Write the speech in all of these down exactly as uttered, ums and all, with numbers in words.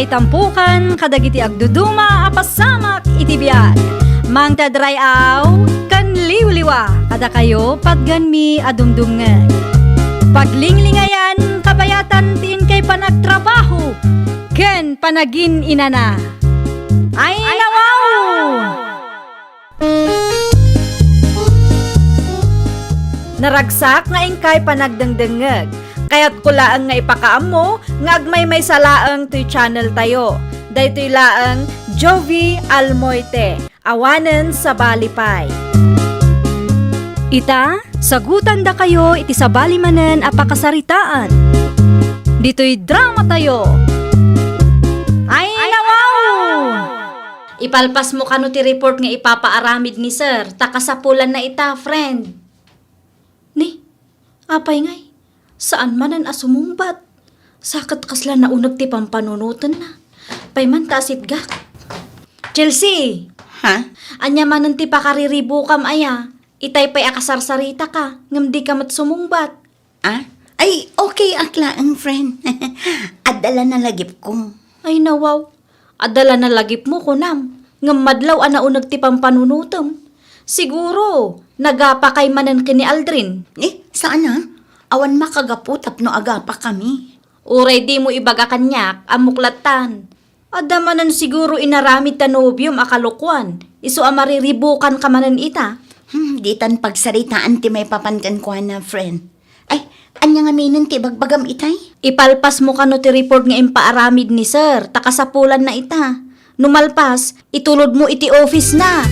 Itampukan kadagiti agduduma a pasamak iti biag. Mangted ray-aw ken liwliwa kadakayo patgenmi a dumdumngeg. Paglinglingayan kabayatan ti inkay panagtrabaho ken panagin-inana. Ay, nawaw! Naragsak nga inkay panagdengdengngeg. Kayatko laeng nga ipakaammo nga agmaymaysa laeng toy channel tayo. Daytoy laeng Jovie Almoite, awanen sabali pay. Ita, sagutandakayo iti sabali manen a pakasaritaan. Ditoy drama tayo. Ay, nawaw! Ipalpasmo kano ti report nga ipapaaramid ni Sir, ta kasapulanna ita, friend. Ni, apay ngay? Saan manen a sumungbat? Sa ket kasla nauneg ti pampanunotenna. Pay man ta asitgak. Chelsea! Ha? Ania manen ti pakariribukam aya? Itay pay a kasarsaritaka, ngem dika met sumungbat. Ah? Ay, okay ak laeng, friend. Adda la nalagipko. Ay, nawaw. Adda la nalagipmo, kunam. Ngem madlaw a nauneg ti pampanunotem. Siguro, nagapakay manen ken ni Aldrin. Eh, saan a? Awan makagapu tapno agapakami. Uray dimo ibaga kaniak, ammok lattan. Adda manen siguro inaramid ta nobiom a kalokuan, isu a mariribukanka manen ita. Hmm, ditan pagsaritaan ti maipapan kenkuana, friend. Ay, ania ngaminen ti ibagbagam itay? Ipalpasmo kano ti report nga impaaramid ni Sir, ta kasapulanna ita. No malpas, itulodmo iti office na.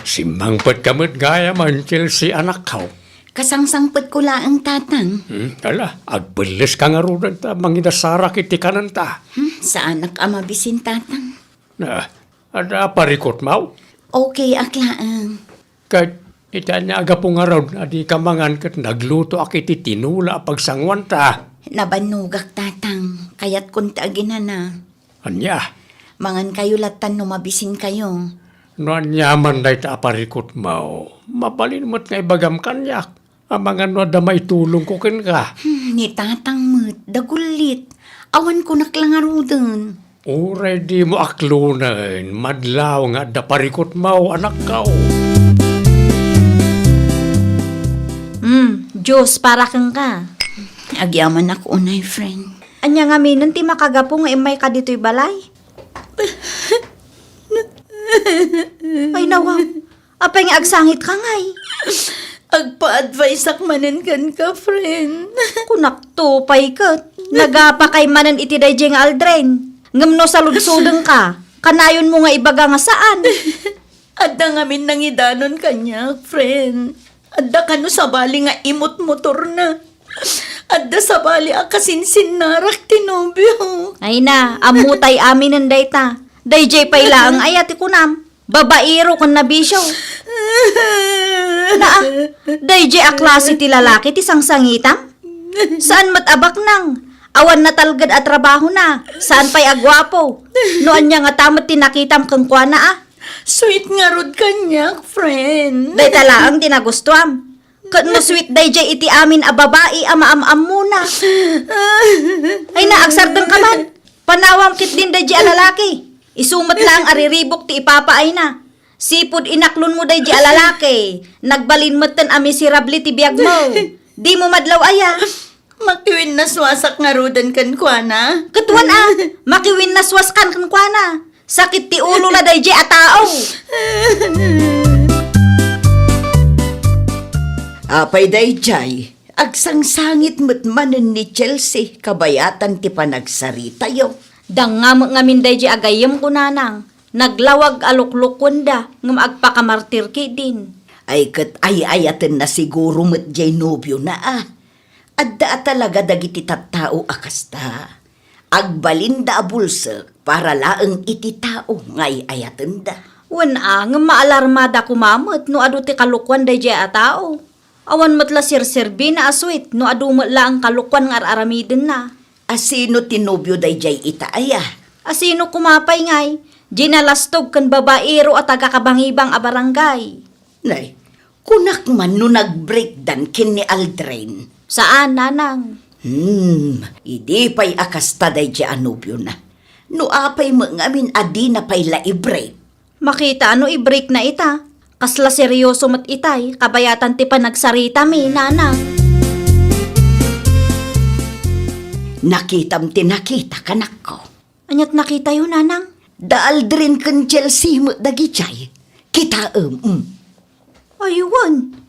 Simmangpetka met gayam, Chelsea, anakko. Kasangsangpetko laeng, Tatang. Hmm, ala, agpelleska ngaruden ta mangidasarak iti kanenta. Hmm, saanak a mabisin, Tatang. Na, adda parikutmo? Okay ak laeng. Ket iti ania a gapu ngarud a dika mangan ket naglutoak iti tinola a pagsanguanta? Nabannogak, Tatang. Kayatkon ti aginana. Ania? Mangankayo lattan no mabisinkayo. No ania man dayta a parikutmo, mabalin met nga ibagam kaniak. Amangan no adda maitulongko kenka. Hmm, ni Tatang met, dagullit. Awan kunak la ngaruden. Uray dimo aklonen, madlaw nga adda parikutmo, anakko. Hmm, Diyos, para kenka. Agyamanak unay, friend. Ania ngaminen ti makagapu nga immayka ditoy balay? Ay, nawaw. Apay nga agsangitka ngay? Agpa-adviseak manen kenka, friend. Kunakto pay ket, nagapakay manen iti daydiay nga Aldrin. Ngem no saludsodengka, kanayonmo nga ibaga nga saan. Adda ngamin nangidanon kaniak, friend. Adda kano sabali nga imutmotorna. Adda sabali a kasinsinnarak ti nobio. Ay na, ammotay aminen dayta. Daydiay pay laeng aya ti kunam. Babaero ken nabisio. Naa, daydiay a klase ti lalaki ti sangsangitam? Saan met a baknang? Awan natalged a trabahona. Saan pay a guapo? No ania ngata met ti nakitam kenkuana a? Sweet ngarud kaniak, friend. Dayta laeng ti nagustuam. Ket no sweet daydiay iti amin a babai a maam-ammona. Ay na, agsardengka man. Panawam ketdin daydiay a lalaki. Isu met laeng a riribuk ti ipapaayna. Sipud inaklonmo daydiay a lalaki, nagbalin metten a miserable ti biagmo. Dimo madlaw aya. Makiwinnaswasak ngaruden kenkuana. Ket wen a, makiwinnaswaskan kenkuana. Sakit ti ulo la daydiay a tao. Apay daydiay, agsangsangit met manen ni Chelsea kabayatan ti panagsaritayo. Dangnga met ngamin daydiay a gayyem, kunanang. Naglawag a luklukuenda ngem agpakamartir ketdin. Ay ket ay-ayatenna siguro met diay nobiona a. Adda a talaga dagiti tattao a kasta. Agbalinda a bulsek para laeng iti tao nga ay-ayatenda. Wen a, ngem maalarmada koma met no adu ti kalokuan daydiay a tao. Awan met la serserbina a sweet no adu met laeng kalokuan nga ar-aramidenna. A sino ti nobio daydiay ita aya? A sino koma pay ngay? Diay nalastog ken babaero a taga-Kabangibang a barangay. Nay, kunak man no nag-breakdan ken ni Aldrin. Saan, nanang. Hmm, idi pay a kasta daydi a nobiona. No apay met ngamin a dina pay la i-break? Makita a no i-break na ita. Kasla seryoso met itay, kabayatan ti panagsaritami, nanang. Nakitam ti nakita, kanakko. Aniat nakitayo, nanang? Da Aldrin ken Chelsea met dagijay. Kitaem, mm. Ay, wen.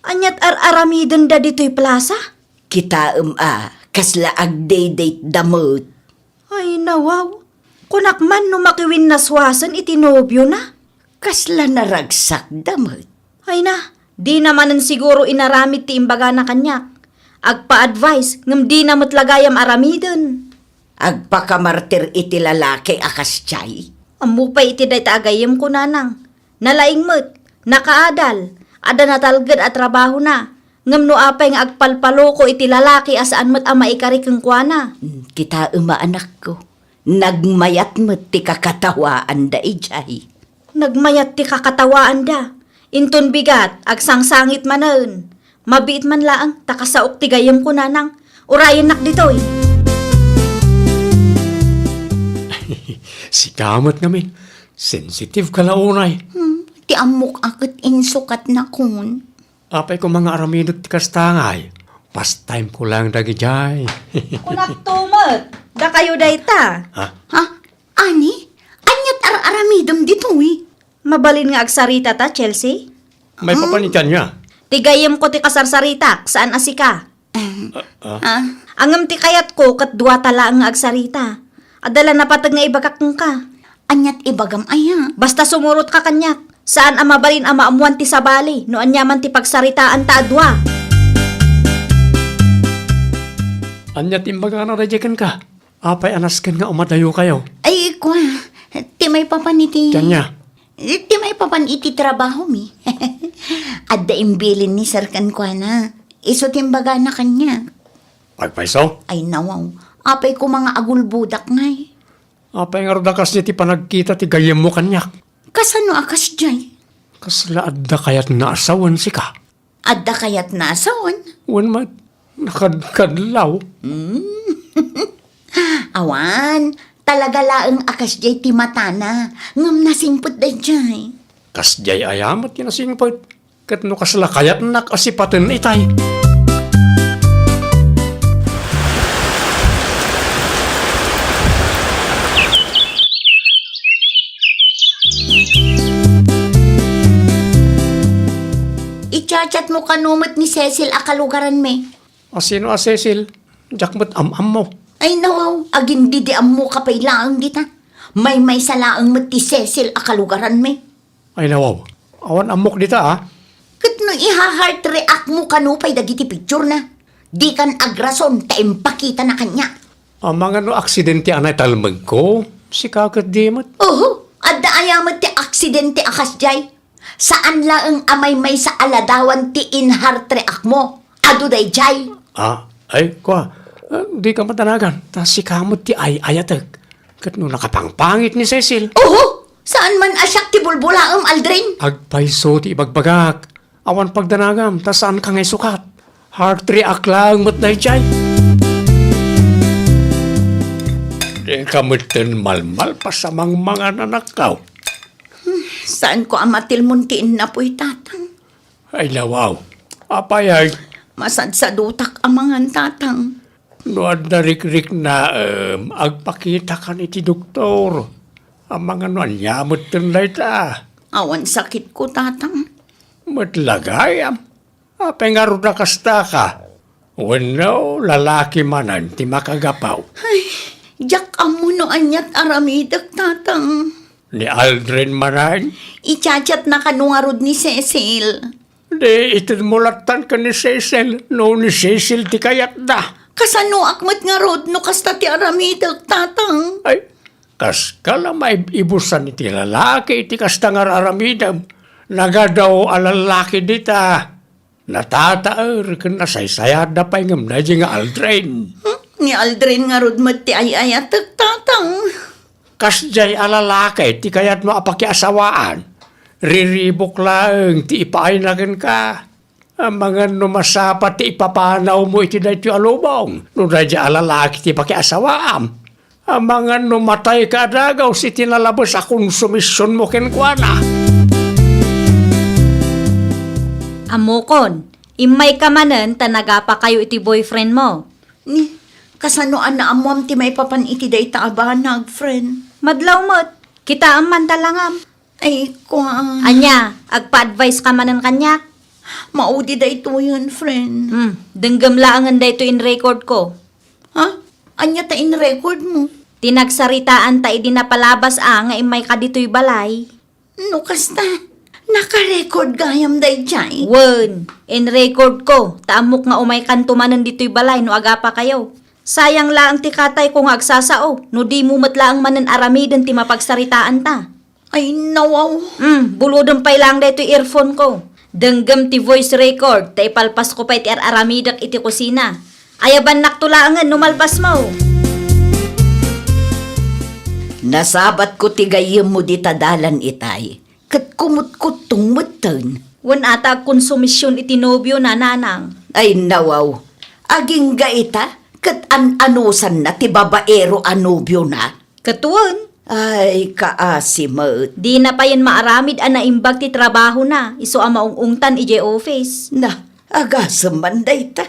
Aniat ar-aramidenda ditoy plaza? Kitaem a, kasla agdate-date da met. Ay, nawaw. Kunak man no makiwinnaswasen iti nobiona. Kasla naragsakda met. Ay na, dina manen siguro inaramid ti imbagana kaniak. Agpa-advise, ngem dina met la gayam aramiden. Agpakamartir iti lalaki a kasdiay. Ammo pay iti dayta a gayyemko, nanang. Nalaing met, nakaadal, adda natalged a trabahona. Ngem no apay nga agpalpaloko iti lalaki a saan met a maikari kenkuana. Hmm, kitaem a, anakko. Nagmayat met ti kakatawaanda idiay. Nagmayat ti kakatawaanda. Inton bigat, agsangsangit manen. Mabiit man laeng, ta kasaok ti gayyemko, nanang. Urayennak ditoy. Sika met ngamin. Sensitive ka la unay. Hmm, ti ammok a ket insukatnakon. Apay koma nga aramidek ti kasta ngay? Pastime ko lang dagidiay. Kunakto met, dakayo dayta. Ha? Ha? Ani? Aniat ar-aramidem ditoy? Mabalin nga agsarita ta, Chelsea? May Hmm? papanitan niya. Ti gayyemko ti kasarsaritak, saan a sika. Ah, ah. Ah. Ngem ti kayatko ket duata laeng nga agsarita. Adda la napateg nga ibagak kenka. Aniat ibagam aya? Basta sumurotka kaniak. Saan a mabalin a maammoan ti sabali no aniaman ti pagsaritaanta a dua. Ania ti imbagana daydiay kenka? Apay a nasken nga umadayokayo? Ay, kua, ti maipapan iti Kanya? Ti maipapan iti trabahomi. Adda imbilin ni Sir kenkuana. Isu ti imbagana kaniak. Agpayso? Ay, nawaw. Apay koma nga agulbodak ngay. Apay ngarud a kasdi ti panagkita ti gayyemmo kaniak? Kasano a kasdiay? Kasla adda kayatna a sawen sika? Adda kayatna a sawen? Wen met, nakadkadlaw. Hmm. Awan, talaga laeng a kasdiay ti matana, ngem nasingpet daydiay. Kasdiay aya met ti nasingpet? Ket no kasla kayatnak a sipaten itay. I-chat-chat mo kano met ni Cecil a kalugaranmi. A sino a Cecil? Diak met am-ammo. Ay, nawaw, agindidi ammoka pay laeng dita. Maymaysa laeng met ti Cecil a kalugaranmi. Ay, nawaw. Awan ammok dita, a. Ket no iha-heart react mo kano pay dagiti picture na, dikan agrason ta impakitana kaniak. Amangan no aksidente a naitalmegko, sika ket di met. Oho, adda aya met ti aksidente a kasdiay? Saan laeng a maymaysa a ladawan ti in-heart react mo? Adu daydiay. Ah, ay, kua, ah, dika madanagan, ta sika met ti ay-ayatek. Ket no nakapangpangit ni Cecil. Oho! Saan man a siak ti bulbulaem, Aldrin? Agpayso ti ibagbagak. Awan pagdanagam, ta saanka nga isukat. Heart react laeng met daydiay. Dika metten malmalpas a mangmangan, anakko. Hmm, saanko a matilmon ti innapoy, Tatang. Ay, nawaw. Apay, ay? Masadsadutak a mangan, Tatang. No adda rikriknaem, agpakitakan iti doktor. Amangan no ania metten dayta. Awan sakitko, Tatang. Met la gayam. Apay ngarud a kastaka? Wenno lalaki manen ti makagapu? Ay, diak ammo no aniat aramidek, Tatang. Ni Aldrin manen? I-chat-chatna kano ngarud ni Cecil. Di itedmo lattan ken ni Cecil, no ni Cecil ti kayatda. Kasanoak met ngarud no kasta ti aramidek, Tatang? Ay, kaska la maib-ibusan iti lalaki iti kasta nga ar-aramidem. Nagadu a lalaki dita. Natataer ken nasaysayaatda pay ngem daydi nga Aldrin. Hmm? Ni Aldrin ngarud met ti ay-ayatek, Tatang. Kasdiay a lalaki ti kayatmo a pakiasawaan. Riribuk laeng ti ipaayna kenka. Amangan no masapa ti ipapanawmo iti daytoy a lubong, no daydiay a lalaki ti pakiasawaam. Amangan no matayka a dagaws iti nalabes a konsumisionmo kenkuana. Ammokon, immayka manen ta nagapakayo iti boyfriendmo. Ni, kasano a naammoam ti maipapan iti dayta a banag, friend? Madlaw met. Kitaem man ta langam. Ay, kua. Ania, agpa-advise ka manen kaniak? Maudi daytoyen, friend. Hmm, denggem laengen daytoy in-record ko. Ha? Ania ta in-record mo? Ti nagsaritaan ta idi napalabas a nga immayka ditoy balay. No kasta, naka-record gayam daydiay? Wen, in-record ko, ta ammok nga umaykanto manen ditoy balay no agapakayo. Sayang laeng ti katayko nga agsasao, no dimo met laeng manen aramiden ti mapagsaritaanta. Ay, nawaw. Hmm, bulodem pay laeng daytoy earphone ko. Denggem ti voice record, ta ipalpasko pay ti ar-aramidek iti kusina. Ayabannakto laengen no malpasmo. Nasabatko ti gayyemmo dita dalan itay, ket kumutkuttong metten. Wen a ta agkonsumision iti nobiona, nanang. Ay, nawaw. Agingga ita, ket an-anusanna ti babaero a nobiona. Ket wen? Ay, kaasi met. Dina payen maaramid a naimbag ti trabahona, isu a maung-ungtan idiay office. Na, agasem man dayta.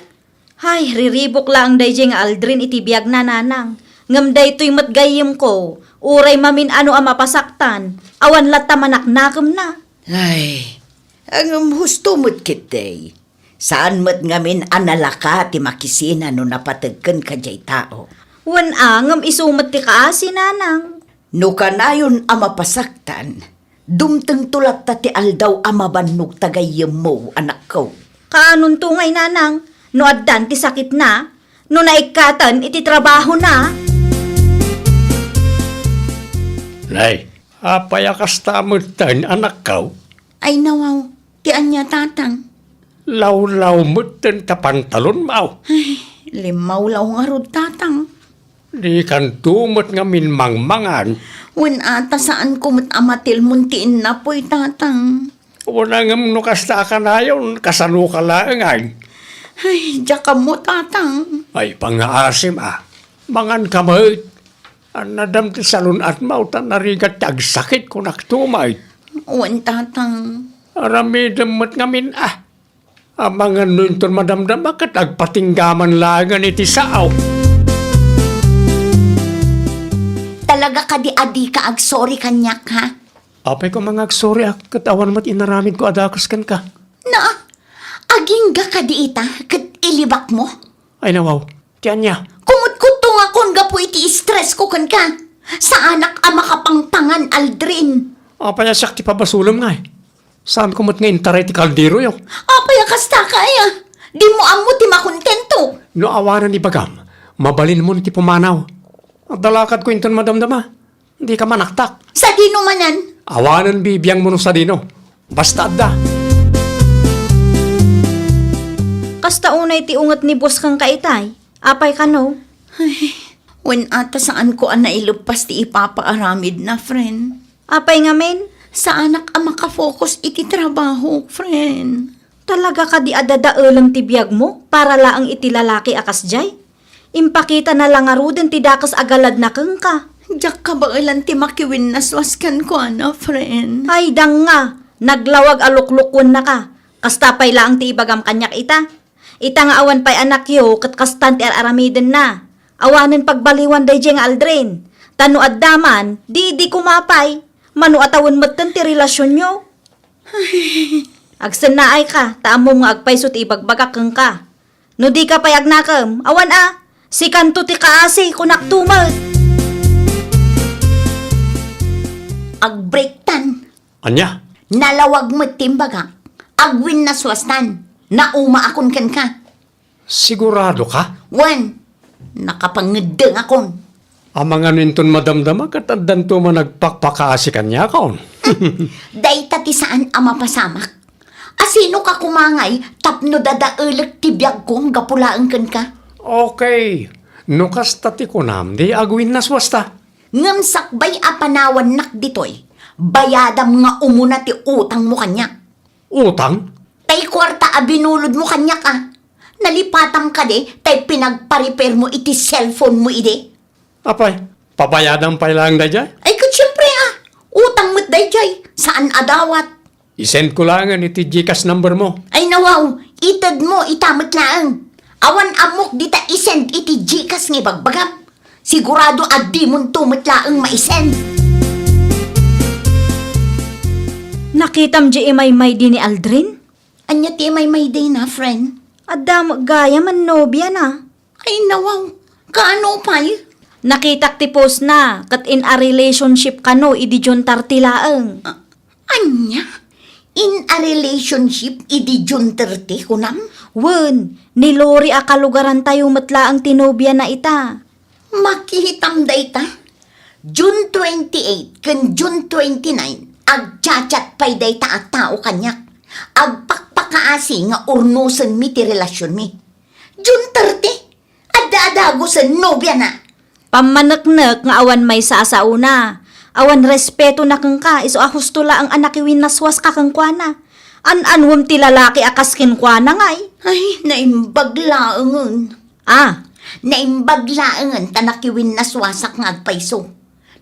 Ay, riribuk laeng daydiay nga Aldrin iti biagna, nanang. Ngem daytoy met gayyemko, uray mamin-ano a mapasaktan, awan latta manaknakemna. Ay, ngem husto met ketdi. Saan met ngamin a nalaka ti makisina no napateg kenka diay tao. Wen a, ngem isu met ti kaasi, nanang. No kanayon a mapasaktan, dumtengto latta ti aldaw a mabannog ta gayyemmo, anakko. Kaanonto ngay, nanang, no addan ti sakitna, no naikkaten iti trabahona? Nay, apay a kasta metten, anakko? Ay, nawaw, ti ania, tatang? Lawlaw metten ta pantalonmo. Ay, limmawlaw ngarud, tatang. Dikanto met ngamin mangmangan. Wen a ta saanko met a matilmon ti innapoy, tatang. Wen a ngem no kasta a kanayon, kasanoka laengen? Ay, diak ammo, tatang. Ay, pangngaasim a. Manganka met. Annadam ti salun-atmo ta narigat ti agsakit, kunakto met. Wen, tatang. Aramidem met ngamin a. Amangan no inton madamdama ket agpatinggaman laengen iti sao. Talaga kadi a dika agsorry kaniak, ha? Apay koma nga agsorry a ket awan met inaramidko a dakes kenka? Na, agingga kadi ita ket ilibakmo? Ay, nawaw. Ti ania? Kumutkuttongakon gapu iti stress ko kenka. Saanak a makapangpangan, Aldrin. Apay a siak ti pabasolem ngay? Saanko met nga intaray ti kalderoyo. Apay a kasta, kaya? Dimo ammo ti makontento. No awanan ibagam, mabalinmon ti pumanaw. Adda lakadko inton madamdama. Dika manaktak. Sadino manen? Awanan bibiangmo no sadino. Basta adda. Kasta unay ti unget ni boss kenka itay. Apay kano? Ay, wen a ta saanko a naileppas ti ipapaaramidna, friend. Apay ngamin? Saanak a makafocus iti trabaho, friend. Talaga kadi a dadaelem ti biagmo para laeng iti lalaki a kasdiay? Impakitana la ngaruden ti dakes a galadna kenka. Diak kabaelan ti makiwinnaswas kenkuana, friend. Ay, danga, naglawag a luklukuennaka. Kasta pay laeng ti ibagam kaniak ita. Ita nga awan pay anakyo ket kastan ti ar-aramidenna. Awanen pagbaliwan daydiay nga Aldrin. Ta no adda man, di idi koma pay. Mano a tawen metten ti relasionyo. Agsennaayka, ta ammom nga agpayso ti ibagbagak kenka. No dika pay agnakem, awan a, sikanto ti kaasi, kunakto met. Agbreaktan. Ania? Nalawag met ti imbagak. Agwinnaswastan. Naumaakon kenka. Siguradoka? Wen, nakapangeddengakon. Amangan inton madamdama ket addanto man agpakpakaasi kaniakon. Dayta ti saan a mapasamak. Asinoka koma ngay tapno dadaelek ti biagko gapu laeng kenka? Okay, no kasta ti kunam, di agwinnaswasta. Ngem sakbay a panawannak ditoy, bayadam nga umuna ti utangmo kaniak. Utang? Ay, kuarta a binulodmo kaniak, a. Nalipatam kadi tay pinagpa-repairmo iti cellphonemo idi. Apay, pabayadam pay laeng daydiay? Ay, ket siempre, a. Utang met daydiay, saan a dawat. I-send ko laengen iti GCash numbermo. Ay, nawaw, itedmo ita met laeng. Awan ammok dita i-send iti GCash nga ibagbagam. Sigurado a dimonto met laeng mai-send. Nakitam diay imaymaydi ni Aldrin? Ania ti imaymaydina, friend? Adda met gayam a nobiana. Ay, nawaw. Kaano pay? Nakitak ti postna, ket in a relationship kano idi June thirty laeng. A-, ania? In a relationship idi June thirty, kunam? Wen, ni Lori a kalugarantayo met laeng ti nobiana ita. Makitam dayta? June twenty-eight ken June twenty-nine, agchat-chat pay dayta a tao kaniak. Agpakpakaasi nga urnosenmi ti relasionmi. June thirty, adda a dagusen nobiana. Pammaneknek nga awan maysa a saona. Awan respetona kenka, isu a husto laeng a nakiwinnaswaska kenkuana. An-anuem ti lalaki a kas kenkuana, ngay? Ay, naimbag laengen. A. Naimbag laengen ta nakiwinnaswasak nga agpayso.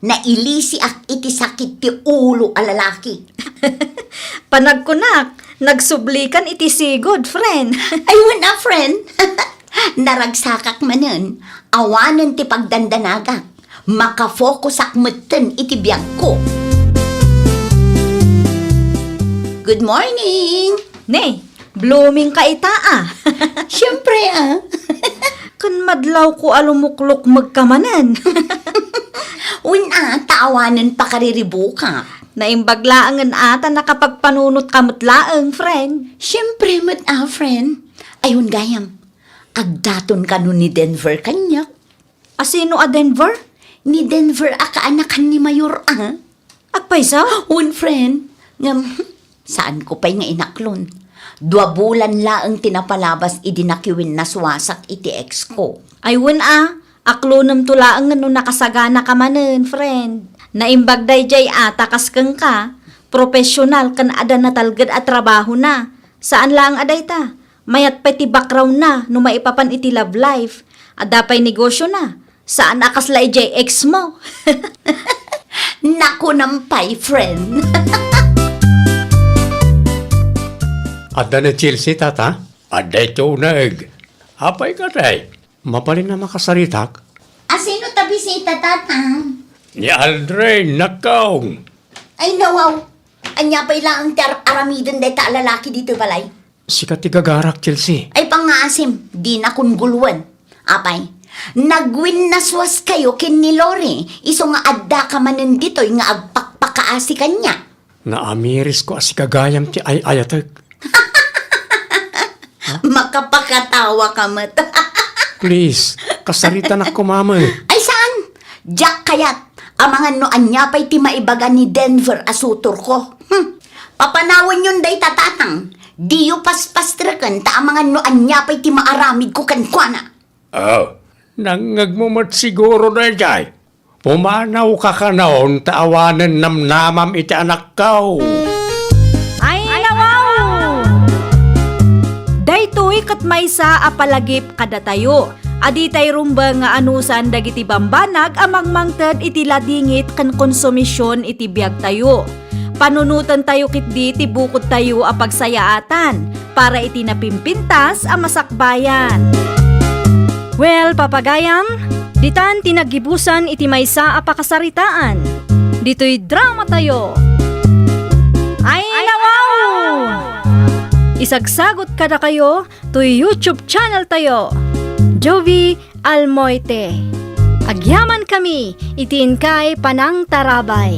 Nailisiak iti sakit ti ulo a lalaki. Panagkunak, nagsublikan iti sigud, friend. Ay, wen a, friend. Naragsakak manen, awanen ti pagdandanagak. Makafokusak metten iti biagko. Good morning! Ne, blooming ka ita, a. Siempre, a. Ken madlawko a lumuklukmeg ka manen. Wen a, ta awanen pakariribukak. Naimbag laengen a ta nakapagpanunot ka met laeng, friend. Siempre met a, friend. Ay, wen gayam. Agdaton kano ni Denver kaniak. A sino a Denver? Ni Denver a kaanakan ni Mayor, a. Agpayso? Wen, friend. Ngem, saanko pay nga inaklon. Dua bulan laeng ti napalabas idi nakiwinnaswasak iti ex ko. Ay, wen a, aklonemto laeng no nakasagana ka manen, friend. Naimbag daydiay a ta kas kenka, professional ken adda natalged a trabahona. Saan laeng a dayta. Mayat pay ti background na no maipapan iti love life. Adda pay negosyo na. Saan a kasla idiay ex mo. Nakunam pay, friend. Adda ni Chelsea, tata? Adda iti uneg. Apay katay? Mabalin a makasaritak? A sino ta bisita, tata? Ni Aldrin, nakkaw. Ay, nawaw. Ania pay laeng ti ar-, aramiden dayta a lalaki ditoy balay? Sika ti gagarak, Chelsea. Ay, pangngaasim, dinakon guluen. Apay, nagwinnaswaskayo ken ni Lori, isu nga addaka manen ditoy nga agpakpakaasi kaniak. Naamirisko a sika gayam ti ay-ayatek. Makapakatawa ka met. Please, kasaritanak koma met. Ay, saan? Diak kayat. Amangan no ania pay ti maibaga ni Denver a sutorko. Hmm. Papanawenyon dayta, tatang. Diyo paspastreken ta amangan no ania pay ti maaramidko kenkuana. Oh, nangngegmo met siguro daydiay. Pumanawka kanon ta awanen namnamam iti anakko. Ay, nawaw! Daytoy ket maysa a palagip kadatayo a ditay rumbeng nga anusan dagiti bambanag a mangmangted iti ladingit ken konsumision iti biagtayo. Panunotentayo ketdi ti bukodtayo a pagsayaatan para iti napimpintas a masakbayan. Well, papagayam, ditan ti naggibusan iti maysa a pakasaritaan. Ditoy dramatayo. Ay, nawaw! Isagsagot kadakayo toy YouTube channeltayo, Jovie Almoite. Agyamankami iti inkay panangtarabay.